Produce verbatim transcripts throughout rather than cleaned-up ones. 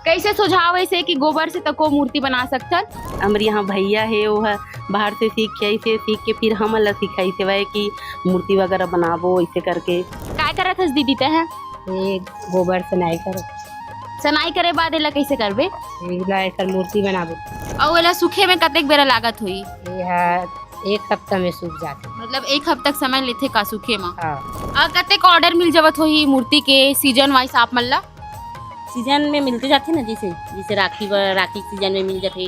कैसे सुझाव ऐसे कि गोबर से तको मूर्ति बना सकथन? हमर यहाँ भैया हे, वो ह बाहर से सीख के आइस हे, सीख के फिर हमन ला सिखाइस हवय कि मूर्ति वगैरह बनाबो ऐसे करके। काय करत हस दीदी तैं ह? ये गोबर सनाई करो। सनाई करे बाद एला कैसे करबे? एला एकर मूर्ति बनाबो। अउ एला सूखे में कतेक बेरा लागत होही? ये ह एक हफ्ता में सूख जाथे। मतलब एक हफ्ता के समय लेथे का सूखे में? हाँ। अउ कतेक order मिल जावत होही मूर्ति के season wise आप मन ला? Season में मिलते जाथे ना, जैसे, जैसे राखी बर, राखी season में मिल जाथे,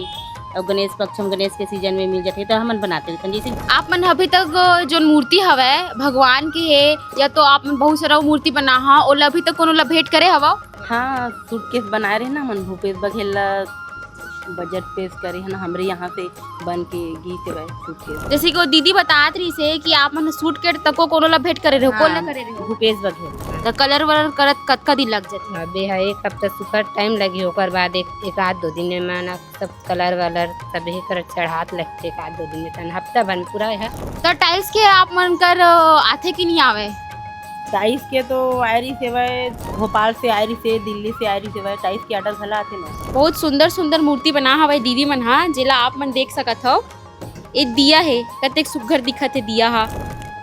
और गणेश पक्ष में गणेश के season में मिल जाथे, तो हमन बनाते रहिथन। जैसे आप मन अभी तक जो मूर्ति हवय भगवान के हे, या तो आप मन बहुत सारा मूर्ति बना हा, ओला अभी तक कोनो ला भेंट करे हवव? हाँ, suitcase बनाए रहे ना हमन, भूपेश बघेल ला budget पेश करे हे ना, हमरे यहाँ से बन के गीस हवय suitcase। जैसे कि वो दीदी बतात रहिस हे कि आप मन suitcase तको कोनो ला भेंट करे रहे हो, कोन ला हाँ, करे रहे हो? भूपेश बघेल। तो colour वलर करत कतका दिन लग जाथे? अबे हा, एक हफ्ता सुखर time लगी, ओकर बाद एक, एक आध दो दिन में ना सब colour वलर सब ही कर चढ़ात लगथे, एक आध दो दिन में, तन हफ्ता भर में पूरा है। तो tiles के आप मन कर, अ, आथे कि नहीं आवे? Tiles के तो आए रहिस हवय, भोपाल से आए रहिस हे, दिल्ली से आए रहिस हवय, tiles के order घला आथे ना। बहुत सुंदर सुंदर मूर्ति बना हवय दीदी मन हा, जेला आप मन देख सकत हव। ये दिया हे, कतेक सुग्घर दिखत हे दिया हा।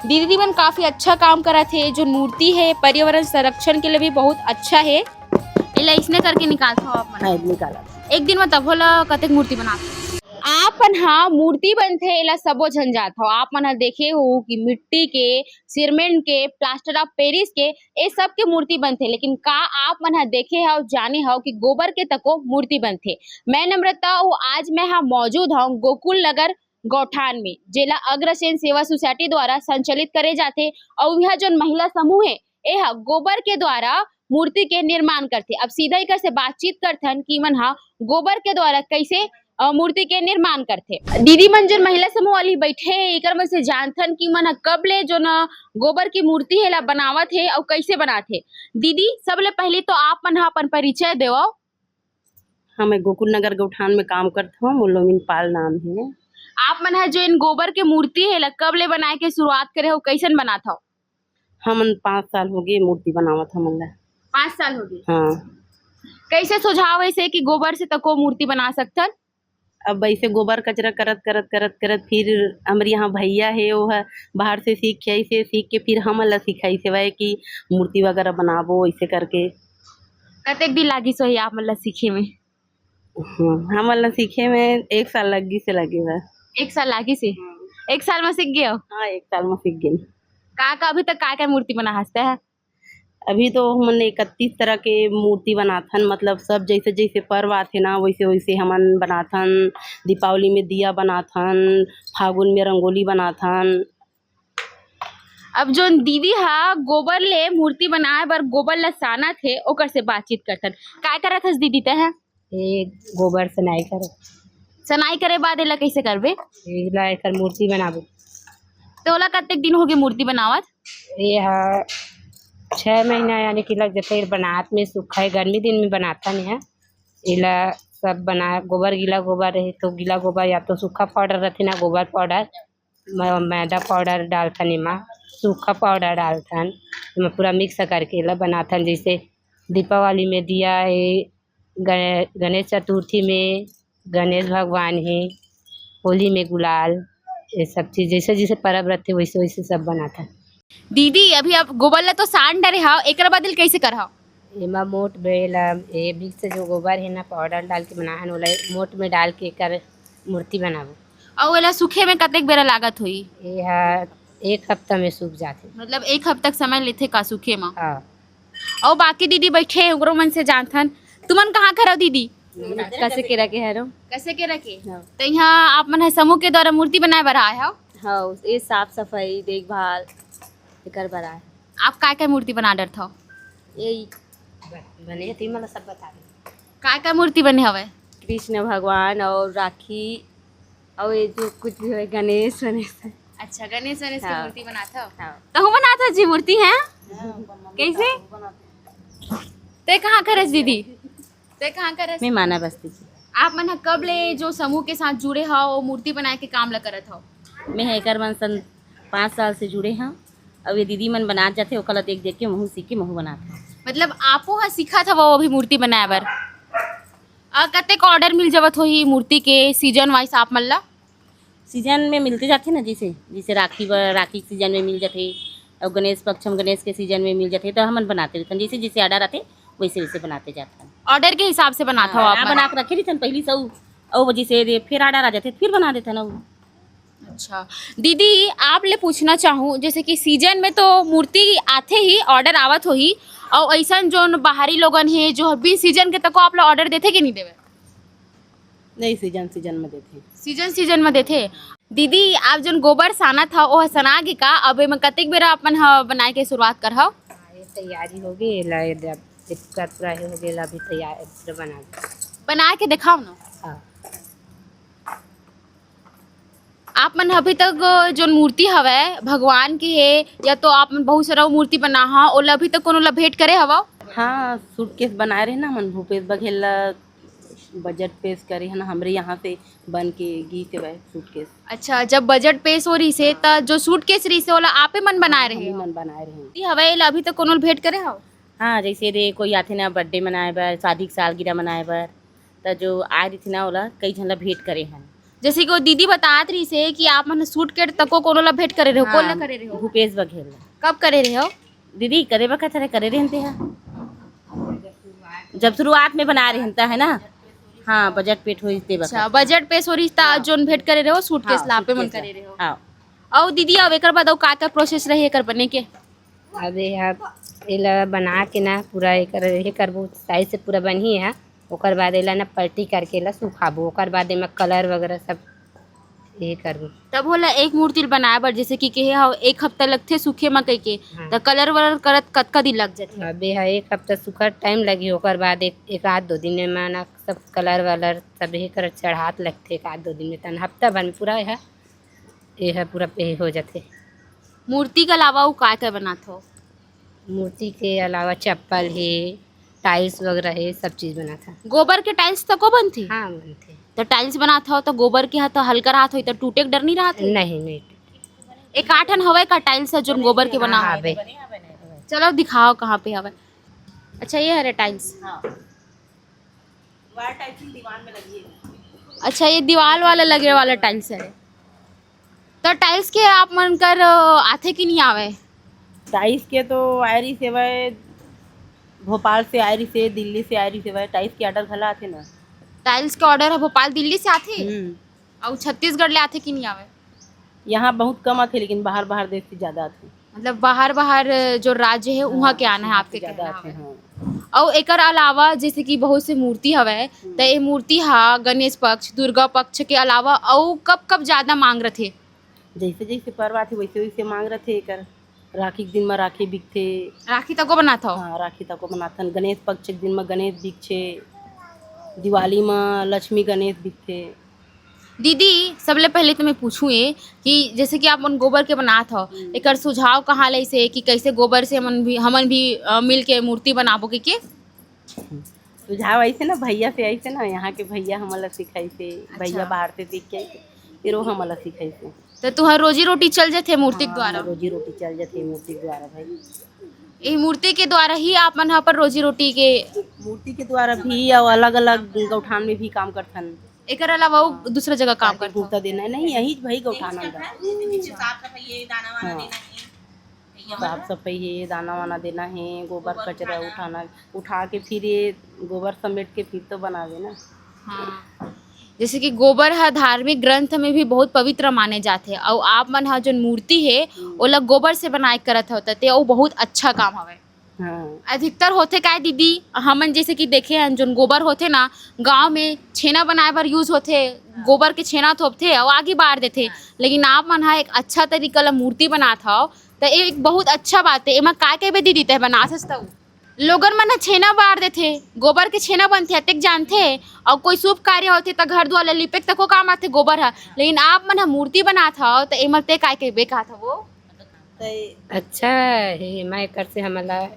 दीदी मन काफी अच्छा काम करत हे। जो मूर्ति हे पर्यावरण संरक्षण के लिए भी बहुत अच्छा हे। एला इसने करके निकालथव आप मन? हाँ, निकाला। एक दिन में तभो ला कतेक मूर्ति बनाथव? आप मन हा मूर्ति बनथे, एला सबो झन जानथव। आप मन हा देखे हो कि मिट्टी के, सीमेंट के, plaster of Paris के, ए सब के मूर्ति बनथे, लेकिन का आप मन हा देखे हव, जाने हव कि गोबर के तको मूर्ति बनथे? मैं नम्रता हूँ, आज मैं हा मौजूद हूँ गोकुल नगर गौठान में, जेला अग्रसेन सेवा सोसाइटी द्वारा संचालित करे जाथे। अउ इहाँ जोन महिला समूह हे, ए हा गोबर के द्वारा मूर्ति के निर्माण करथे। अब सीधा एकर से बातचीत करथन कि मन हा गोबर के द्वारा कैसे, अ, मूर्ति के निर्माण करथे। दीदी मन जोन महिला समूह वाली बैठे हे, एकर मन से जानथन कि मन हा कब ले जोन गोबर की मूर्ति हे ला बनावत हे अउ कैसे बनाथे। दीदी, सबले पहले तो आप मन हा अपन परिचय देवव। हाँ, मैं गोकुल नगर गौठान में काम करत हूँ, मोर लोमिन पाल नाम है। आप मन ह जो इन गोबर के मूर्ति हे, एला कब ले बनाए के शुरुआत करे हो, कैसन बनात हव? हमन पाँच साल हो गए मूर्ति बनावत हमन ला। पाँच साल हो गए। हाँ। कैसे सुझाव ऐसे कि गोबर से तको मूर्ति बना सकथन? अब ऐसे गोबर कचरा करत, करत, करत, करत फिर हमर यहाँ भैया हे, वो ह बाहर से सीख के आइस हे, सीख के फिर हमन ला सिखाइस हवय कि मूर्ति वगैरह बनाबो, ऐसे करके। कतेक दिन लागिस होही आप मन ला सीखे में? हम्म, हमन ला सीखे में एक साल लग गिस हे, लगे बा। एक साल लागिस हे? हम्म। एक साल में सीख गए हो? हाँ, एक साल में सीख गए। का, का अभी तक का, का मूर्ति बना हस तैं? अभी तो हमन इकतीस तरह के मूर्ति बनाथन, मतलब सब जैसे जैसे पर्व आथे ना, वैसे वैसे हमन बनाथन। दीपावली में दिया बनाथन, फागुन में रंगोली बनाथन। अब जोन दीदी हा गोबर ले मूर्ति बनाए बर गोबर ला सानत हे, ओकर से बातचीत करथन। काय करत हस दीदी तैं ह? ये गोबर सनाई करो। सनाई करे बाद एला कैसे करबे? एला एकर मूर्ति बनाबो। तो ओला कतेक दिन होगे मूर्ति बनावत? ये हा छह महीना यानी कि लग जथे बनात में, सुखा है, गर्मी दिन में बनाथन। एला सब बना, गोबर, गीला गोबर रहे तो गीला गोबर या तो सूखा पाउडर रथे ना, गोबर पाउडर, म-, मैदा पाउडर डालथन एमा, सूखा पाउडर डालथन, एमा पूरा मिक्स करके एला बनाथन। जैसे दीपावली में दिया हे, गणे-, गणेश चतुर्थी में गणेश भगवान हे, होली में गुलाल, ये सब चीज जैसे जैसे परब रथे वैसे वैसे सब बनाथन। दीदी, अभी आप गोबर ला तो सान डरे हव, एकरा बाद एला कैसे करहव? एमा मोट बेल, ये मिक्स जो गोबर हे ना, पाउडर डाल के बनाहन, ओला मोट में डाल के एकर मूर्ति बनाबो। अउ एला सूखे में कतेक बेरा लागत होही? ये हा एक हफ्ता में सूख जाथे। मतलब एक हफ्ता के समय लेथे का सूखे में? हाँ। अउ बाकी दीदी बैठे हे, ओकरो मन से जानथन। तुमन कहाँ के हरव दीदी? कसे केरा के हरव। कसे केरा के? हाँ। तो यहाँ आप मन ह समूह के द्वारा मूर्ति बनाए बर आए हव? हाँ, ये साफ सफाई, देखभाल एकर बर आए। आप काय काय मूर्ति बना डरथव? यही बने हे, तुमन ला सब बता दे। काय काय मूर्ति बने हवय? कृष्ण भगवान और राखी और ये जो कुछ भी है, गणेश वणेश। अच्छा, गणेश वणेश के हाँ। मूर्ति बनाथव? हाँ। तहु बनाथव जी मूर्ति, हैं? कैसे? तैं कहाँ के हरस दीदी? तैं कहाँ के हरस? मैं माना बस्ती की। आप मन ह कब ले जो समूह के साथ जुड़े हव, वो मूर्ति बनाए के काम ला करत हव? मैं ह एकर मन सन पाँच साल से जुड़े हव। अब ये दीदी मन बनात जाथे, ओकर ला देख देख के महू सीख के महू बनात हव। मतलब आपो ह सीखत हव वो भी मूर्ति बनाए बर? अ, कतेक ऑर्डर मिल जावत होही मूर्ति के सीजन वाइज आप मन ला? सीजन में मिलते जाथे ना, जैसे, जैसे राखी बर, राखी के सीजन में मिल जाथे, और गणेश पक्ष में, गणेश के सीजन में मिल जाथे, तो हमन बनाते रहिथन, जैसे, जैसे ऑर्डर आथे, वैसे, वैसे बनाते जाथन। ऑर्डर के हिसाब से बनात हव हाँ, आप हाँ, मन? बना के रखे रहिथन पहली से, अउ, अउ जैसे दे, फिर ऑर्डर आ जाथे, फिर बना देथन, अउ। अच्छा दीदी, आप ले पूछना चाहूँ, जैसे कि सीजन में तो मूर्ति आथे ही, ऑर्डर आवत होही, और ऐसा जोन बाहरी लोगन हे जो बिन सीजन के तको आप ला ऑर्डर देथे कि नहीं देवे? नहीं, सीजन, सीजन में देथे। सीजन, सीजन में देथे। दीदी, आप जोन गोबर सानत हव, ओह सना गे का? अब एमा कतेक बेरा अपन ह बनाए के शुरुआत कर हव? हाँ, ये तैयारी हो गई, ये ला, ये दे-, ये पूरा, पूरा ये हो गया, अभी तैयार, पूरा बना गया। बना के दिखाओ ना। हाँ। आप मन अभी तक जोन मूर्ति हवय, भगवान के हे, या तो आप मन बहुत सारा मूर्ति बना हा, ओला अभी तक कोनो ला भेंट करे हवव? हाँ, सूटकेस बनाए रहे ना मन, भूपेश बघेल ला बजट पेश करे हे ना, हमरे यहाँ से बन के गीस हेवय सूटकेस। अच्छा, जब बजट पेश हो रहिस हे, त जो सूटकेस रहिस हे, ओला आपे मन बनाए रहे हमही हो? मन बनाए रहे। ये हवय, एला अभी तक कोनो ला भेंट करे हव? हाँ, जैसे रे कोई आथे ना बर्थडे मनाए बर, शादी के सालगिरह मनाए बर, त जो आए रहिथे ना, ओला कई झन ला भेंट करे हन। जैसे कि वो दीदी बतात रहिस हे कि आप मन सूटकेस तको कोनो ला भेंट करे रहे हो, कोन ला हाँ, करे रहे हो? भूपेश बघेल ला। कब करे रहे हो? दीदी, करे बखत हरे करे रहते हैं, जब शुरुआत में बनाए रहता है ना। हाँ, बजट पेश होइस ते बखत। अच्छा, बजट पेश हो रहिस त हाँ। जोन भेंट करे रहे हो, सूटकेस हाँ, ला आपे मन सूटकेस करे ला। रहे हो। हाँ। अउ दीदी, अब एकर बाद अउ का का प्रोसेस रही एकर बने के? अब ये ह-, एला बना के ना पूरा एकर, ये करबो, साइज से पूरा बनही है। ओकर बाद एला ना पलटी करके एला सुखाबो, ओकर बाद एमा कलर वगैरह सब ये करबो। तब होला एक मूर्ति ल बनाए बर, जैसे कि कहे हव, एक हफ्ता लगथे सूखे म कहिके, हाँ। त कलर वलर करत कतका दिन लग जाथे? अब ये ह एक हफ्ता सूखत टाइम लगही, ओकर बाद एक, एक आध दो दिन में ना सब कलर वलर सब ये करत चढ़ात लगथे एक आध दो दिन में, तन हफ्ता भर में पूरा ये ह, ये ह पूरा पे हो जाथे। मूर्ति के अलावा अउ का का बनात हो? मूर्ति के अलावा चप्पल हे, टाइल्स वगैरह हे, सब चीज बनाथन। गोबर के टाइल्स तको बनथे? हाँ, बनथे। त टाइल्स बनात हव त गोबर के ह त हल्का राहत होही, त टूटे के डर नहीं राहत हे? नहीं, नहीं टूटे। एक आठन हवय का टाइल्स ह जोन गोबर के बना हाँ, हवय? हावे। चलो दिखाओ कहाँ पे हवय। अच्छा, ये हरे टाइल्स। हाँ। दीवार टाइल्स दीवार में लगी है। अच्छा, ये दीवार वाला लगे वाला टाइल्स है। तो टाइल्स के आप मन कर, अ, आथे कि नहीं आवे? टाइल्स के तो आए रहिस हवय, भोपाल से आए रहिस हे, दिल्ली से आए रहिस हवय, टाइल्स के ऑर्डर घला आथे ना। टाइल्स के ऑर्डर ह भोपाल, दिल्ली से आथे? हम्म। अउ छत्तीसगढ़ ले आथे कि नहीं आवे? यहाँ बहुत कम आथे, लेकिन बाहर, बाहर देश से ज्यादा आथे। मतलब बाहर, बाहर जो राज्य है, उहाँ हाँ, के आना है, उहाँ आपके से ज्यादा कहना आथे, हवे। हाँ। अउ एकर अलावा जैसे कि बहुत से मूर्ति हवय, हम्म। त ए मूर्ति हा गणेश पक्ष, दुर्गा पक्ष के अलावा अउ कब, कब ज्यादा मांग रथे? जैसे, जैसे पर्व आथे, वैसे, वैसे मांग रथे एकर। राखी के दिन म राखी बिकथे। राखी तको बनात हव? हाँ, राखी तको बनाथन। गणेश पक्ष के दिन म गणेश बिकथे। दिवाली म लक्ष्मी गणेश बिकथे। दीदी, सबले पहले तो मैं पूछूं ये कि जैसे कि आप मन गोबर के बनात हव, हम्म। एकर सुझाव कहाँ ले से कि कैसे गोबर से हमन भी, हमन भी, अ, मिल के मूर्ति बनाबो के, के? सुझाव ऐसे ना, भैया से ऐसे ना, यहाँ के भैया हमन ला सिखाइसे, अच्छा। भैया बाहर से सीख के आइसे, फिर वो हमन ला सिखाइसे। तो तुहर रोजी रोटी चल जाथे मूर्ति के हाँ, द्वारा? रोजी रोटी चल जाथे मूर्ति के द्वारा भाई। ये मूर्ति के द्वारा ही आप मन ह अपन रोजी रोटी के? मूर्ति के द्वारा भी और अलग-अलग गौठान में भी काम करथन। एकर अलावा अउ हाँ। दूसरा जगह काम शादी करथव? कुर्ता देना है, नहीं, यही भाई गौठान अंदर। नीचे साफ सफाई, ये दाना वाना हाँ। देना है। साफ सफाई है, दाना वाना देना है, गोबर गोबर कचरा उठाना। उठाना, उठा के फिर ये गोबर समेट के फिर तो बनावे ना। हाँ। जैसे कि गोबर ह धार्मिक ग्रंथ में भी बहुत पवित्र माने जाथे, अउ आप मन ह जोन मूर्ति हे, हम्म। ओला गोबर से बनाए करत हव, त ते अउ बहुत अच्छा काम हवय। हाँ। अधिकतर होथे काय दीदी, हमन जैसे कि देखे हन, जोन गोबर होथे ना, गांव में छेना बनाए बर use होथे, गोबर के छेना थोपथे अउ आगी बार देथे, लेकिन आप मन ह एक अच्छा तरीका ल मूर्ति बनात हव, त ये एक बहुत अच्छा बात हे। एमा काय कहिबे दीदी, तैं बनाथस त? लोगन मन ह छेना बार देथे, गोबर के छेना बनथे, अतेक जानथे, अउ कोई शुभ कार्य होथे, त घर दुआर ल लिपे के तको काम आथे गोबर ह। लेकिन आप मन ह मूर्ति बनात हव, त एमा तैं काय कहिबे कहत हव? अच्छा हे, एमा एकर से हमन ला,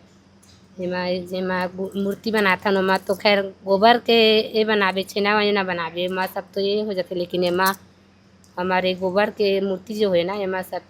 एमा, जेमा गु-, मूर्ति बनाथन, ओमा तो खैर गोबर के ये बनाबे, छेना वेना बनाबे, एमा सब तो ये हो जाथे, लेकिन एमा हमर ये गोबर के मूर्ति जो हे ना, एमा सब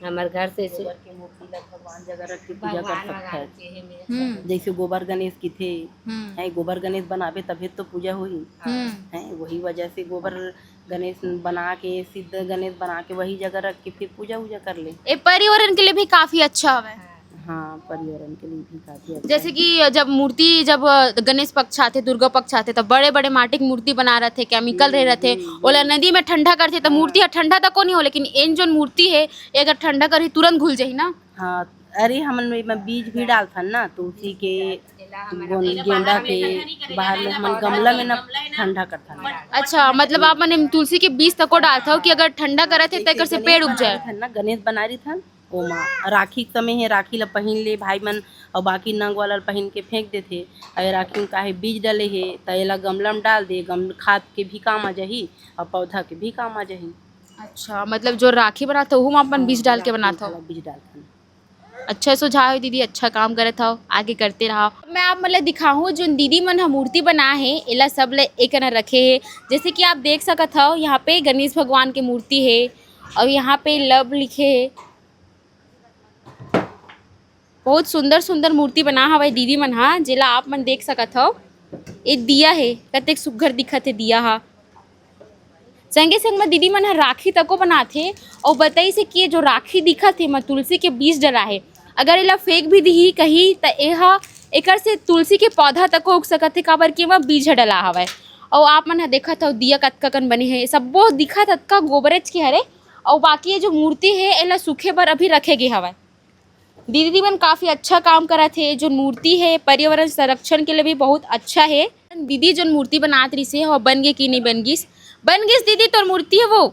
हमर घर से सु- गोबर के मूर्ति ला भगवान जगह रख के पूजा कर भगवान सकत भगवान हस। के हे मेरे हम्म। जैसे गोबर गणेश किथे, हम्म। है, गोबर गणेश बनाबे तभे तो पूजा होही। हम्म। है, वही वजह से गोबर गणेश बना के, सिद्ध गणेश बना के वही जगह रख के फिर पूजा उजा कर ले। ए पर्यावरण के लिए भी काफी अच्छा हवे। हाँ, पर्यावरण के लिए भी काफी अच्छा जैसे है। कि जब मूर्ति, जब गणेश पक्ष आथे, दुर्गा पक्ष आथे, तब बड़े-बड़े माटी के मूर्ति बना रथे, chemical रहे हम्म, रथे, हम्म, ओला हम्म। नदी में ठंडा करथे, त हाँ। मूर्ति ह ठंडा तको नहीं हो, लेकिन एन जोन मूर्ति हे, ये अगर ठंडा करही, तुरंत घुल जाही ना। हाँ, अरे, हमन एमा बीज भी डालथन ना, तुलसी के, गोन-, गेंदा के, बाहर में हमन गमला में ना ठंडा करथन। अच्छा, मतलब आप मन एम तुलसी के बीज तको डालथव कि अगर ठंडा करत हे, त एकर से पेड़ उपजे। ना, गणेश बना रहिथन, ओमा राखी के समय हे, राखी ला पहिन ले भाई मन, अउ बाकी नंग वाला ला पहिन के फेंक देथे। अउ राखी में काहे बीज डले हे, त एला गमला में डाल दे, गम-, खाद के भी काम आ जाही अउ पौधा के भी काम आ जाही। अच्छा, मतलब जो राखी बनाथे, ओहू में अपन बीज डाल के बनाथव? बीज डालथन। अच्छा सुझाव हे दीदी, अच्छा काम करत हव, आगे करते रहा। मैं आप मन ला दिखाहूँ, जोन दीदी मन ह मूर्ति बनाए हे, एला सब ल एक कना रखे हे। जैसे कि आप देख सकत हव, यहाँ पे गणेश भगवान के मूर्ति हे अउ यहाँ पे love लिखे हे। बहुत सुंदर सुंदर मूर्ति बना हवय दीदी मन ह, जेला आप मन देख सकत हव। ए दिया हे, कतेक सुग्घर दिखत हे दिया ह। संगे संग म दीदी मन ह राखी तको बनाथे अउ बतइस हे कि ये जो राखी दिखत हे, एमा तुलसी के बीज डला हे, अगर एला फेंक भी दिही कही, त एहा, एकर से तुलसी के पौधा तको उग सकत हे, काबर कि एमा बीज ह डला हवय। अउ आप मन ह देखत हव, दिया कतका कन बने हे, सब्बो दिखत अतका गोबरेच के हरे। अउ बाकी ये जो मूर्ति हे, एला सूखे बर अभी रखे गे हवय। दीदी मन काफी अच्छा काम करत हे, जो मूर्ति हे पर्यावरण संरक्षण के लिए भी बहुत अच्छा हे। दीदी जोन मूर्ति बनात रहिस हे, वो बन गे कि नहीं बन गिस? बन गिस दीदी, तोर मूर्ति हे वो?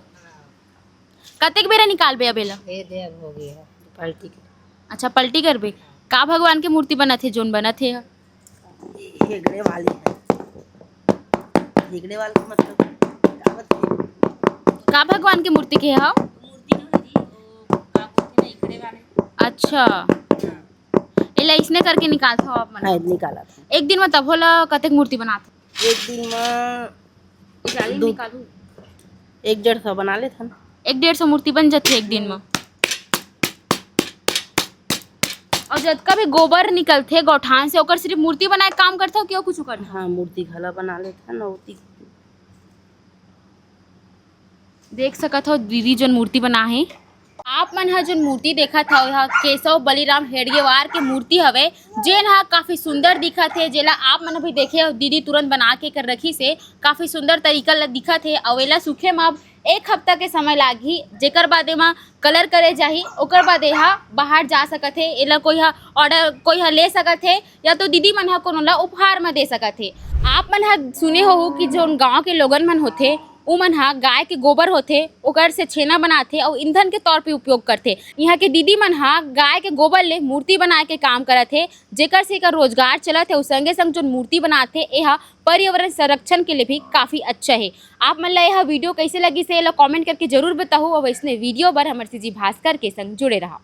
कतेक बेरा निकालबे अब एला? ए दे, अब हो गया, पलटी के। अच्छा, पलटी करबे? का भगवान के मूर्ति बनत हे, जोन बनत हे? हेगड़े वाली है। हेगड़े वाले का मतलब का बता? का भगवान के मूर्ति के हव? मूर्ति के हव जी, वो का बोलथे ना, हेगड़े वाले। अच्छा। हाँ। एला इसने करके निकालथव आप मन? हाँ, निकालत हन। एक दिन म तभो ला कतेक मूर्ति बनात? एक दिन म जाली दू निकालू। एक डेढ़ सौ बना लेथन। एक डेढ़ सौ मूर्ति बन जाथे एक दिन म। अउ जतका भी गोबर निकलथे गौठान से, ओकर सिर्फ मूर्ति बनाए के काम करथव कि अउ कुछु करथव? हाँ, मूर्ति घला बना लेथन। अउ ती- देख सकत हव दीदी जोन मूर्ति बना हे। आप मन ह जोन मूर्ति देखत हव, एहा केशव बलिराम हेड़गेवार के मूर्ति हवे, जेन ह काफी सुंदर दिखत हे, जेला आप मन अभी देखे हव, दीदी तुरंत बना के कर रखिस हे। काफी सुंदर तरीका ल दिखत हे। अउ एला सूखे म अब एक हफ्ता के समय लागही, जेकर बाद एमा colour करे जाही, ओकर बाद एहा बाहर जा सकत हे। एला कोई ह order, कोई ह ले सकत हे, या तो दीदी मन ह कोनो ला उपहार म दे सकत हे। आप मन ह सुने होहू कि जोन गाँव के लोगन मन होथे, उमन ह गाय के गोबर होथे, ओकर से छेना बनाथे अउ ईंधन के तौर पे उपयोग करथे। इहाँ के दीदी मन ह गाय के गोबर ले मूर्ति बनाए के काम करत हे, जेकर से एकर रोजगार चलत हे। अउ संगे संग जोन मूर्ति बनाथे, एहा पर्यावरण संरक्षण के लिए भी काफी अच्छा हे। आप मन ला एहा video कइसे लगिस हे, एला comment करके जरूर बताहू। अउ अइसने video बर हमर सीजी भास्कर के संग जुड़े रहा।